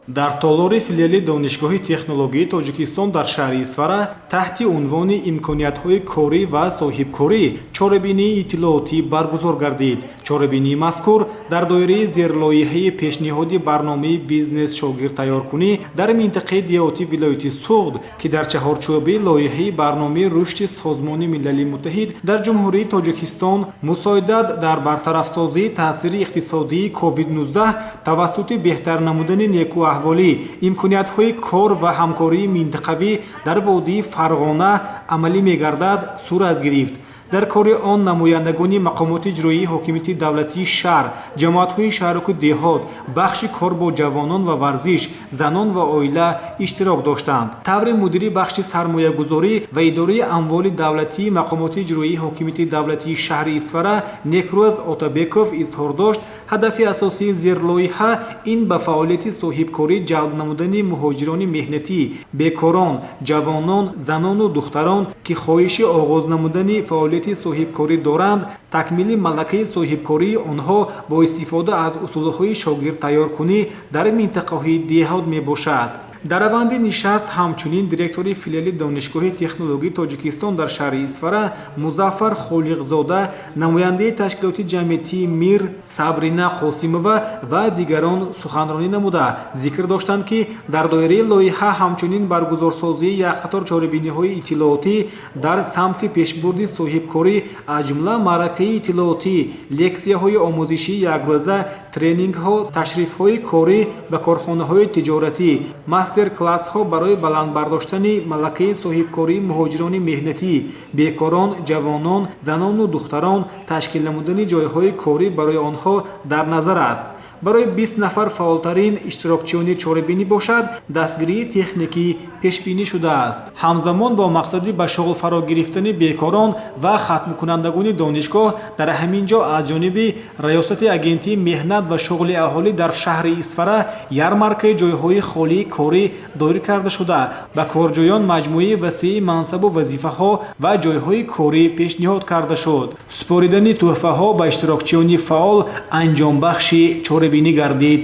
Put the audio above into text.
Дар толори филиали Донишгоҳи технологии Тоҷикистон дар шаҳри Исфара таҳти унвони «Имкониятҳои корӣ ва соҳибкорӣ» чорабинии иттилоотӣ баргузор гардид. Чорабинии мазкур дар доираи зерлоиҳаи пешниҳоди барномаи бизнес шогирдтайёркунӣ дар минтақаи деҳоти вилояти Суғд, ки дар чаҳорчӯбаи лоиҳаи барномаи рушди Созмони Милали Муттаҳид дар Ҷумҳурии Тоҷикистон «Мусоидат дар бартарафсозии таъсири иқтисодии COVID-19 тавассути беҳтар намудани некӯаҳволӣ, имкониятҳои кор ва ҳамкории минтақавӣ дар водии Фарғона» амалӣ мегардад, сурат гирифт. Дар кори он намояндагони мақомоти иҷроии ҳокимияти давлатии шаҳр, ҷамоатҳои шаҳраку деҳот, бахши кор бо ҷавонон ва варзиш, занон ва оила иштирок доштанд. Тавре мудири бахши сармоягузорӣ ва идораи амволи давлатии мақомоти иҷроии ҳокимияти давлатии шаҳри Исфара Некрӯз Отабеков изҳор дошт, ҳадафи асосии зерлоиҳа ин ба фаъолияти соҳибкорӣ ҷалб намудани муҳоҷирони меҳнатӣ, бекорон, ҷавонон, занону духтарон, ки хоҳиши оғоз намудани фаъолияти соҳибкорӣ доранд, такмили малакаи соҳибкории онҳо бо истифода аз усулҳои шогирдтайёркунӣ дар минтақаҳои деҳот мебошад. Дар раванди нишаст ҳамчунин директори филиали Донишгоҳи технологии Тоҷикистон дар шаҳри Исфара Музаффар Холиқзода, намояндаи ташкилоти ҷамъиятии «Мир» Сабрина Қосимова ва дигарон суханронӣ намуда, зикр доштанд, ки дар доираи лоиҳа ҳамчунин баргузорсозии як қатор чорабиниҳои иттилоотӣ дар самти пешбурди соҳибкорӣ, аз ҷумла маъракаи иттилоотӣ, лексияҳои омӯзишии якрӯза, тренингҳо, ташрифҳои корӣ ба корхонаҳои тиҷоратӣ, мастер-классҳо барои баланд бардоштани малакаи соҳибкории муҳоҷирони меҳнатӣ, бекорон, ҷавонон, занону духтарон, ташкил намудани ҷойҳои корӣ барои онҳо дар назар аст. Барои 20 нафар фаъолтарин иштирокчиёни чорабинӣ бошад, дастгирии техникӣ пешбинӣ шудааст. Ҳамзамон бо мақсади ба шуғл фаро гирифтани бекорон ва хатмкунандагони донишгоҳ дар ҳамин ҷо аз ҷониби Раёсати Агентии меҳнат ва шуғли аҳолӣ дар шаҳри Исфара ярмаркаи ҷойҳои холии корӣ доир карда шуда, ба корҷӯён маҷмӯаи васеи мансабу вазифаҳо ва ҷойҳои корӣ пешниҳод карда шуд. Супоридани тӯҳфаҳо ба иштирокчиёни фаъол анҷомбахши чорабинӣ гардид.